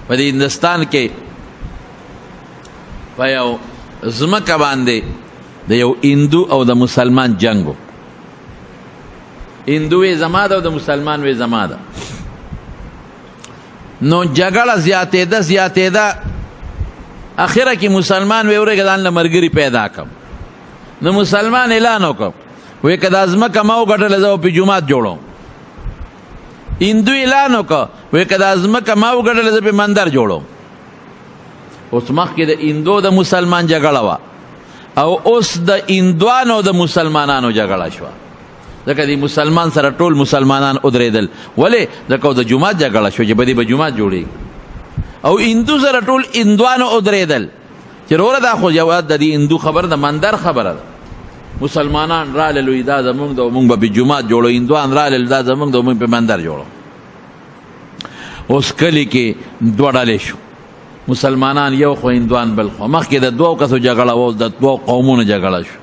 په دې هندوستان کې په یو ځمکه باندې د یو هندو او د مسلمان جنګ و. هندو وی زما ده او د مسلمان وی زما ده. نو جګړه زیاتېده زیاتېده، اخره کې مسلمان وی ورېږه ځان له ملګري پیدا کړم. نو مسلمان اعلان وکړ وی که دا ځمکه ما وګټله زه به پې جومات جوړوم. هندو اعلان وکړ وی که دا ځمکه ما وګټله زه پې مندر جوړوم. اوس مخکې د هندو د مسلمان جګړه وه او اوس د هندوانو د مسلمانانو جګړه شوه، ځکه د مسلمان سره ټول مسلمانان ودرېدل. ولې؟ ځکه د جومات جګړه شوه چې په دې به جومات جوړېږي. او هندو سره ټول هندوانو ودرېدل چې وروره دا خو یوه د دې هندو خبره د مندر خبره ده. مسلمانان رالل وایي دا زموږ ده او موږ به پې جومات جوړو، هندوان رالل دا زموږ ده او موږ پې مندر جوړو. اوس کلي کې دوه ډلې شو، مسلمانان یو خو هندوان بل خو. مخکې د دوو کسو جګړه وه، اوس د دوو قومونو جګړه شو.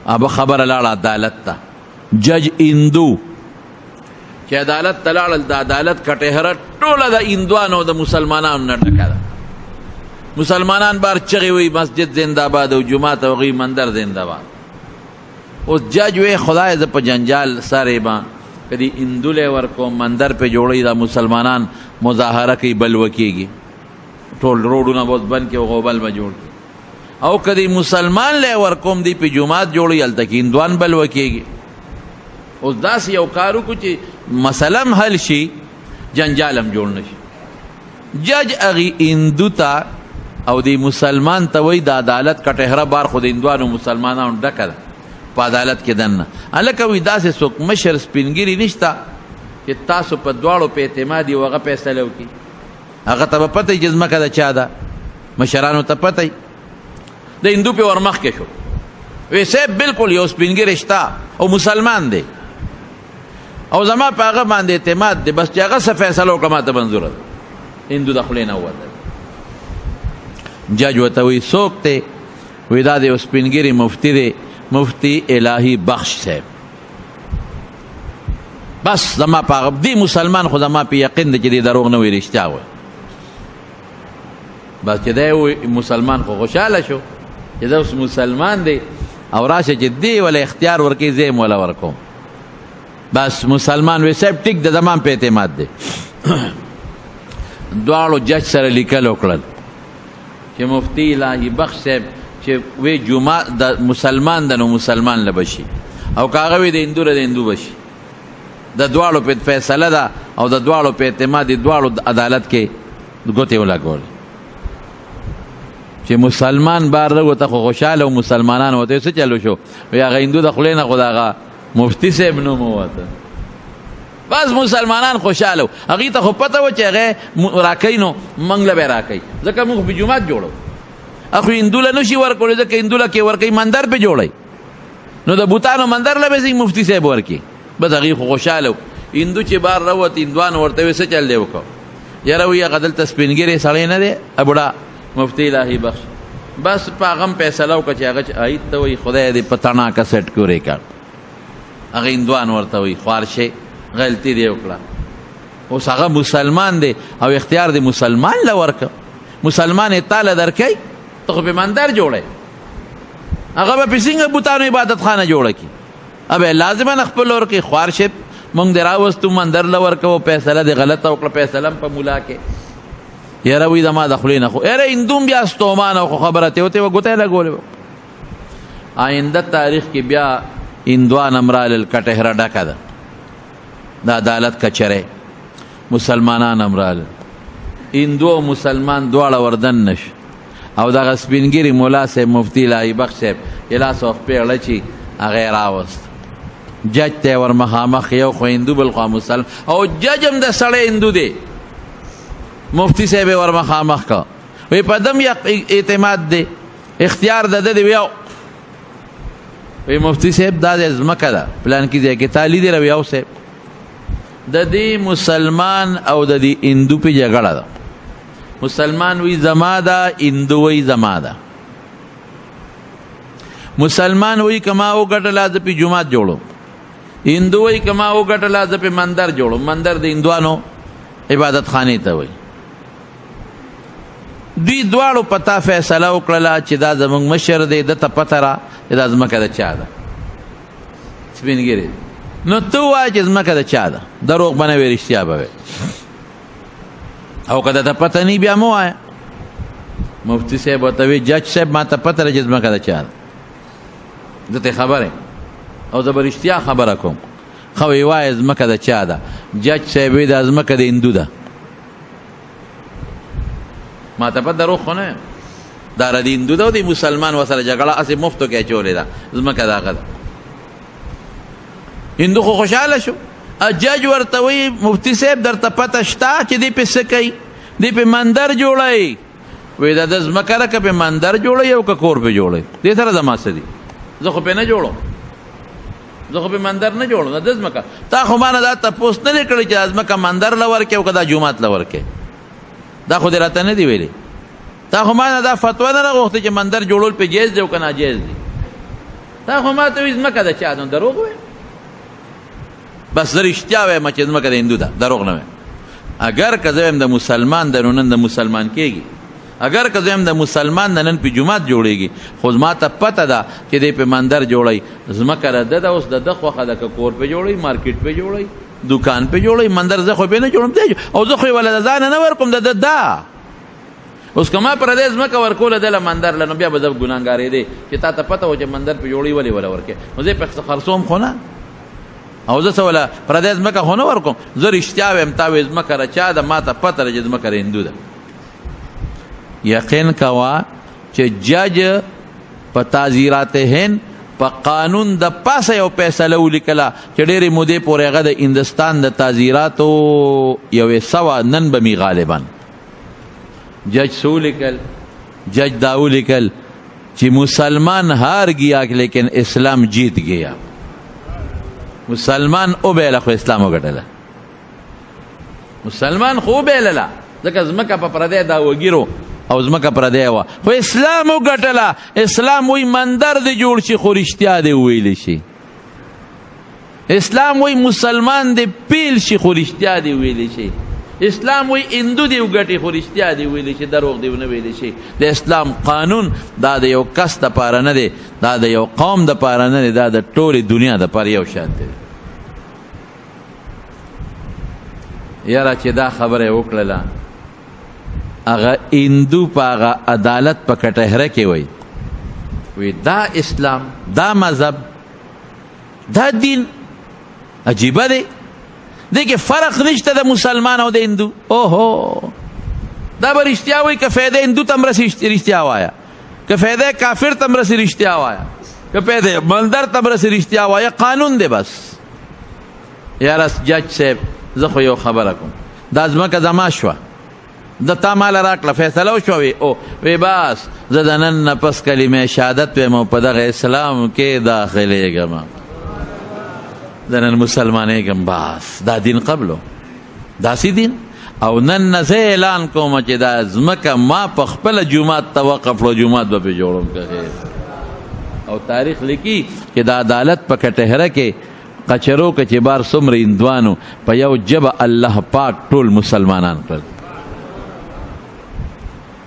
ابه خبره لاړه عدالت ته. جج هندو چې عدالت ته لاړل، د عدالت کټهره ټوله د هندوانو او د مسلمانانو نه ډکه ده. مسلمانان بار چغې وایي مسجد زنده باد او جومات او هغوی مندر زنده باد. اوس جج وایي خدای زه په جنجال سر یم، که دې هندو له ورکوم مندر پې جوړوي، دا مسلمانان مظاهره کوي بل وکېږي، ټول روډونه به اوس بند کړي او غوبل به جوړ کړي. او که دې مسلمان له ورکوم دی پې جومات جوړوي، هلته کې هندوان بل وکېږي. اوس داسې یو کار وکړو چې مسله هم حل شي، جنجال هم جوړ نه شي. جج هغې هندو ته او دې مسلمان ته وایي د عدالت کټهره بار خو د هندوانو مسلمانانو ډکه ده په عدالت کې دننه. هلکه وایي داسې څوک مشر سپینګیري نشته چې تاسو په دواړو په اعتماد یو هغه فیصله وکړي. هغه ته به پته وي چې ځمکه د چا ده، مشرانو ته پته وي. د هندو پې ورمخکې شو، وی صاحب بالکل یو سپینګیری شته او مسلمان دی او زما په هغه باندې اعتماد دی، بس چې هغه څه فیصله وکړه ما ته منظوره ده. هندو د خولې نه ووتل. جج ورته وایي څوک دی؟ وایي دا د یو سپینګیري مفتي دی، مفتي الهي بخش صاحب. بس زما په هغه دې مسلمان خو زما په یقین دی چې دې دروغ نه وایي، رښتیا وایي. بس چې دی وایي مسلمان خو خوشحاله شو چې دا اوس مسلمان دی او راشه چې دې وله اختیار ورکوي زه یې هم وله ورکوم. بس مسلمان وایي صاحب ټیک د زما په اعتماد دی. دواړو جج سره لیکل وکړل چې مفتي الهي بخش صاحب چې وی جمعه د مسلمان ده نو مسلمان له به شي، او که هغه وي د هندو له د هندو به شي. د دواړو په فیصله ده او د دواړو په اعتماد د دواړو عدالت کې ګوتې ولګولې. چې مسلمان بار راوته خو خوشحاله او مسلمانان ورته څه چلو شو، وایي هغه هندو د خولې نه خو د هغه مفتي صاحب نوم ووته. بس مسلمانان خوشحاله وو، هغوی ته خو پته وه چې هغه راکوي نو موږ له به یې راکوي، ځکه موږ په جومات جوړو. اخو هندو له نه شي ورکولی، ځکه هندو له کې ورکوي مندر پې جوړوي، نو د بوتانو مندر له به یې مفتي صاحب ورکړي. بس هغوی خو خوشحاله وو. هندو چې بار راووت، هندوانو ورته وایي څه چل دی وکړو؟ یاره وایي هغه دلته سپینګیری سړی نه دی بوډا مفتي الهي بخش. بس په هغه هم فیصله وکړه چې هغه چې عاید ته وایي خدای دې په تڼاکه سیټ کورې کړ. هغه هندوان ورته وایي خوار شي غلطي دې وکړه. اوس هغه مسلمان دی او اختیار دې مسلمان له ورکړه، مسلمان یې تا له درکوي، ته خو پې مندر جوړوې، هغه به پې څنګه بوتانو عبادت خانه جوړه کړي؟ ابه لازمه نه خپل ورکړي. خوار شي موږ دې راوستو مندر له ورکوو، فیصله دې غلطه وکړه، فیصله هم په ملا کې. یاره وایي زما د خولې نه خو یاره هندوم بیا ستومانه خو خبره ترې وتې وه، ګوته یې لګولې وه. آینده تاریخ کې بیا هندوان هم رالل، کټهره ډکه ده د عدالت کچره، مسلمانان هم رالل، هندو او مسلمان دواړه وردن نه شو. او دغه سپینګیري ملا صاحب مفتي الهي بخش صاحب چې لاس او خپې اړه چې هغه یې راوست، جج ته یې ورمخامخ، یو خو هندو بل خوا مسلمان، او جج هم د سړی هندو دی. مفتي صاحب یې ورمخامخ کړ، وایي په دم اعتماد دی، اختیار د ده دی. ویاو وایي مفتي صاحب دا د ځمکه ده پلان کې ځای کې تا لیدې ده؟ ویاو صاحب د دې مسلمان او د دې هندو په جګړه ده. مسلمان وی زما ده، هندو وی زما ده. مسلمان وی که ما وګټله زه پې جومات جوړوم، هندو وی که ما وګټله زه پې مندر جوړوم. مندر د هندوانو عبادت خانې ته وایي. دوی دواړو په تا فیصله وکړله چې دا زموږ مشر دی، ده ته پته را چې دا ځمکه د چا ده، سپین ږیری. نو ته ووایه چې ځمکه د چا ده، دروغ به نه وي، رښتیا به وي. او که درته پته نه بیا مه وایه. مفتي صاحب ورته وایي جج صاحب ما ته پته ده چې ځمکه د چا ده، زه ته خبر یم او زه به رښتیا خبره کوم. ښه وایي وایه ځمکه د چا ده؟ جج صاحب وایي دا ځمکه د هندو ده. ما ته پته دروغ خو نه وایم، دا د هندو ده او د مسلمان ورسره جګړه هسې مفتو کې اچولې ده، ځمکه د هغه ده. هندو خو خوشحاله شو. جج ورته وایي مفتي صاحب درته پته شته چې دی پې څه کوي؟ دی پې مندر جوړوي. وایي دا د ځمکه ده که پې مندر جوړوي او که کور پې جوړوي، دې سره زما څه دي؟ زه خو پې نه جوړوم، زه خو پې مندر نه جوړوم، دا د ځمکه. تا خو ما نه دا تپوس نه دی کړی چې دا ځمکه مندر له ورکې او که دا جومات له ورکې، دا خو دې راته نه دی ویلي. تا خو ما نه دا فتوا نه راغوښتې چې مندر جوړول پې جایز دی او که ناجایز دی. تا خو ما ته وایي ځمکه د چا ده، دروغ وایې. بس زه رښتیا وایم چې ځمکه د هندو ده، دروغ نه وایم. اګر که زه وایم د مسلمان ده نو نن د مسلمان کېږي، اګر که زه وایم د مسلمان ده نن پې جومات جوړېږي، خو زما ته پته ده چې دی پې مندر جوړوي. ځمکه د ده ده، اوس د ده خوښه ده که کور پې جوړوي، مارکیټ پې جوړوي، دوکان پې جوړوي، مندر زه خو پې نه جوړوم، دی او زه خو یې وله د ځانه نه ورکوم، د ده ده. اوس که ما پردی ځمکه ورکوله ده له مندر له، نو بیا به زه ګناهګارېدی چې تا ته پته وه چې مندر پې جوړوي ولې وله ورکې، نو زه یې پې خرڅوم خو نه، او زه څه وله پردی ځمکه خو نه ورکوم. زه رښتیا وایم، تا وایې ځمکه د چا ده، ما ته پته ده چې ځمکه د هندو ده. یقین کوه چې جج په تعزیرات هند په قانون د پاسه یو فیصله ولیکله چې ډېرې مودې پورې هغه د هندوستان د تعزیراتو یوې سوه نن به مي غالبا جج څه ولیکل؟ جج دا ولیکل چې مسلمان هار گیا لیکن اسلام جیت گیا. مسلمان وبایله خو اسلام وګټله، مسلمان خو وبایلله، ځکه ځمکه په پردی دا وګیرو او ځمکه پردی وه، خو اسلام وګټله. اسلام وایي مندر دې جوړ شي خو رښتیا دې وویل شي. اسلام وایي مسلمان دې پیل شي خو رښتیا دې وویل شي. اسلام وایي هندو دې وګټي خو رښتیا دې وویل شي، دروغ دې ونه ویل شي. د اسلام قانون دا د یو کس دپاره نه دی، دا د یو قوم دپاره نه دی، دا د ټولې دنیا دپاره یو شان دی. یاره چې دا خبره یې وکړله، هغه هندو په هغه عدالت په کټهره کې وایي، وایي دا اسلام، دا مذهب، دا دین عجیبه دی، دې کې فرق نشته د مسلمان او د هندو. اوهو، دا به رښتیا وایي که فایده هندو ته هم رسي رښتیا وایه، که فایده کافر ته هم رسي رښتیا وایه، که فایده مندر ته هم رسي رښتیا وایه، قانون دی بس. یاره جج صاحب زه خو یو خبره کوم، دا ځمکه زما شوه، د تا ماله راکړه، فیصله وشوه. وی او وی بس زه د نن نه پس کلمه شهادت وایم او په دغه اسلام کې داخلېږم، زه نن مسلمانېږم، بس دا دین قبلو، داسې دین. او نن نه زه اعلان کوم چې دا ځمکه ما په خپله جومات ته وقف کړو، جومات به پرې جوړوم که خیر. او تاریخ لیکي چې د عدالت په کټهره کې قچرو کې چې بار څومره هندوانو په یو ژبه الله پاک ټول مسلمانان کړل.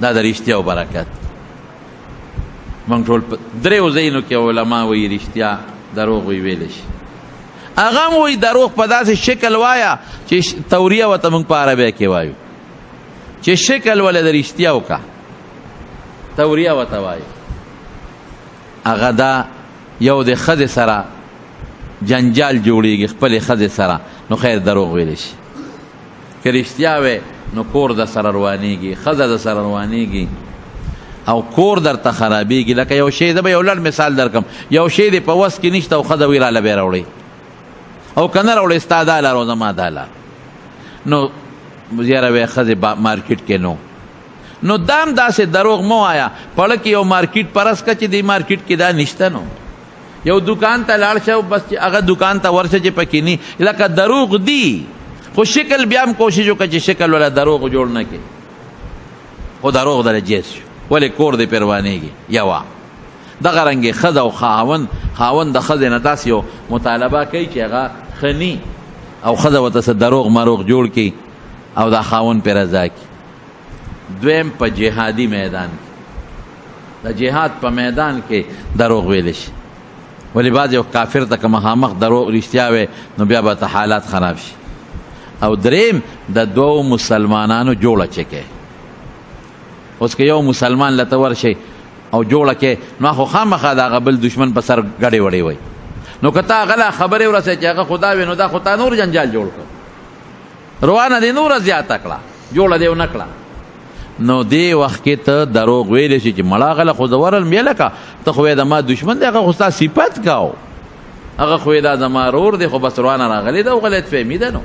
دا د رښتیا او برکت. موږ ټول په دریو ځایونو کې علما وایي رښتیا دروغ وایي ویلی شي. هغه هم وایي دروغ په داسې شکل وایه چې توریه ورته موږ په عربۍ کې وایو، چې شکل ولې د رښتیا وکړه، توریه ورته وایي. هغه دا یو د ښځې سره جنجال جوړیږي خپلې ښځې سره، نو خیر دروغ ویلی شي. که رښتیا وی نو کور د سره روانیږي، ښځه د سره روانیږي او کور درته خرابیږي. لکه یو شی، زه به یو لنډ مثال درکړم، یو شی دې په وس کې نشته او ښځه وایي راله به یې راوړې، او که نه راوړې ستا دا لار او زما دا لار، نو یاره وایي ښځې مارکیټ کې نو. نو دا هم داسې دروغ مه وایه، پړه کې یو مارکیټ پرس که چې دې مارکیټ کې دا نشته، نو یو دکان ته لاړ شه بس چې هغه دکان ته ورشه چې پکې نی، لکه دروغ دی خو شکل بیا هم کوشش وکړه چې شکل ولا دروغ جوړ نه کړي، خو دروغ دله جیز شو، ولې کور دې پروانېږي. یوه دغه رنګې ښځه او خاوند، خاوند د ښځې نه داسې یو مطالبه کوي چې هغه ښه نی، او ښځه ورته څه دروغ مروغ جوړ کړي او دا خاوند پرې رضا کړي. دویم په جهادي میدان کې، د جهاد په میدان کې دروغ ویلی شي. ولې بعضې یو کافر ته که مخامخ دروغ رښتیا وی نو بیا به ته حالات خراب شي. او دریم د دوو مسلمانانو جوړه چې کوي، اوس که یو مسلمان له ته ورشي او جوړه کې نو خو خامخا د هغه بل دښمن په سر ګډې وډې وي، نو که تا هغه لا خبرې ورسوې چې هغه خدا وي نو دا خو تا نور جنجال جوړ کړ، روانه دې نوره زیاته کړه، جوړه دې ونه کړه. نو دې وخت کې ته دروغ ویلی شي چې مړه هغه له خو زه ورغلم یې لکه ته خو یې د ما دښمن دی، هغه خو ستا صفت کاو، هغه خو یې دا زما ورور دی، خو بس روانه راغلې ده او غلط فهمي ده، نو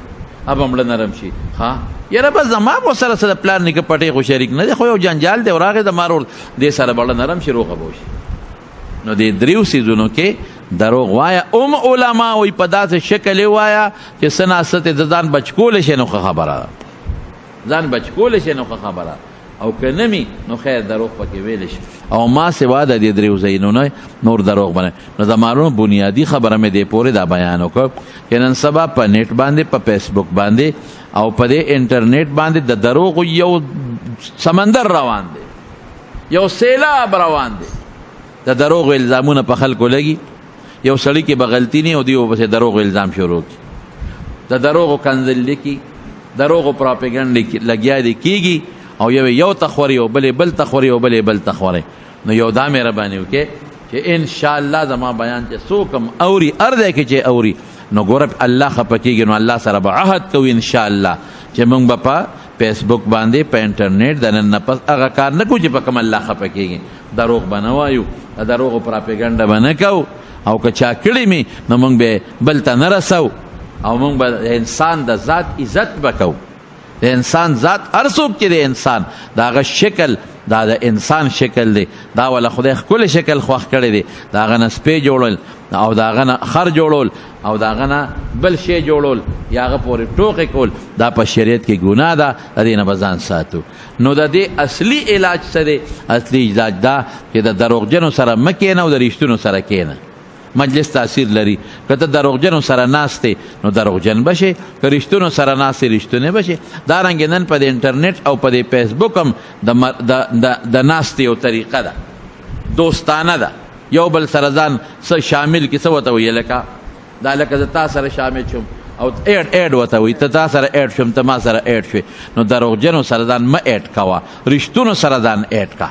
هغه به مړه نرم شي. ښه یاره بس زما به سره څه د پلار نیکه پټې خو شریک نه دی، خو یو جنجال دی او راغی زما ورور دې سره به مړه نرم شي، روغه به وشي. نو دې دریو څیزونو کې دروغ وایه. علما وایي په داسې شکل یې وایه چې څه نا څه ته د ځان بچ کولی شي نو ښه خبره ده، ځان بچ کولی شي نو ښه خبره، او که نه مي نو خیر دروغ پکې ویلی شي. او ما سوا د دې دریو ځایونو نه نور دروغ به نه. نو زما وروڼو بنیادي خبره مې دې پورې دا بیان وکړ چې نن سبا په نېټ باندې، په فیسبوک باندې او په دې انټرنیټ باندې د دروغو یو سمندر روان دی، یو سیلاب روان دی. د دروغو الزامونه په خلکو لګي، یو سړي کې به غلطي نه او دی ورپسې دروغو الزام شروع کړي، د دروغو کنځل لیکي، دروغو پراپیګنډ لګیا دی کیږي، او یو یو ته خوري او بل بل ته خوري او بل بل ته خوري. نو یو دا مهرباني وکړئ چې انشاءالله زما بیان چې څوک هم اوري، هر ځای کې چې اوري، نو ګوره الله خفه کېږي، نو الله سره به عهد کوو انشاءالله چې موږ به په فیسبوک باندې په انټرنیټ د نن نه پس هغه کار نه کوو چې په کوم الله خفه کېږي. دروغ به نه وایو، د دروغو پراپیګنډه به نه کوو، او که چا کړي مې نو موږ به بل ته نه رسوو، او موږ به د انسان د ذات عزت به کوو. د انسان ذات هر څوک چې د انسان د هغه شکل، دا د انسان شکل دی، دا وله خدای ښکلی شکل خوښ کړی دی، د هغه نه سپی جوړول او د هغه نه خر جوړول او د هغه نه بل شی جوړول یا هغه پورې ټوقې کول، دا په شریعت کې ګناه ده، د دې نه به ځان ساتو. نو د دې اصلي علاج څه دی؟ اصلي علاج دا چې د دروغجنو سره مه کښېنه او د رښتونو سره کښېنه. مجلس تاثیر لري، که ته دروغجنو سره ناست یې نو دروغجن به شې، که رښتونو سره ناست یې رښتونی به شې. دارنګې نن په دې انټرنیټ او په دې فیسبوک هم د ناستې یو طریقه ده، دوستانه ده، یو بل سره ځان څه شامل کړي. څه ورته وایي؟ لکه دا لکه زه تا سره شامل شوم او add ورته وایي، ته تا سره add شوم، ته ما سره add شوې. نو دروغجنو سره ځان مه add کوه، رښتونو سره ځان add کا.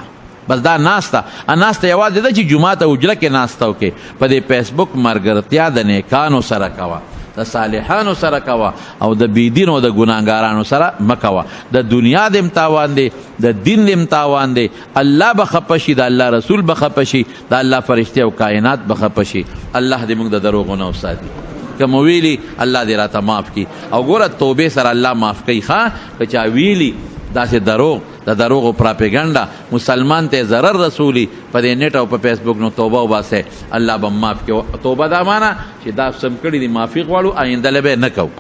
بس دا ناسته ناسته یوازې ده چې جومات او حجره کې ناسته وکړې. په دې فیسبوک ملګرتیا د نیکانو سره کوه، د صالحانو سره کوه، او د بېدینو او د ګناهګارانو سره مه کوه. د دنیا دې هم تاوان دی، د دین دې هم تاوان دی. الله به خفه شي، د الله رسول به خفه شي، د الله فرشتې او کائنات به خفه شي. الله دې موږ د دروغو نه وساتي. که مو ویلي الله دې راته معاف کړي. او ګوره توبې سره الله معاف کوي. ښه که چا ویلي داسې دروغ، د دروغو پراپیګنډه مسلمان ته ضرر رسولي په دې نېټ او په فیسبوک، نو توبه وباسئ، الله به معاف کړي. توبه دا معنی چې دا سم کړي دي، معافي غواړو، آینده له به نه کوو.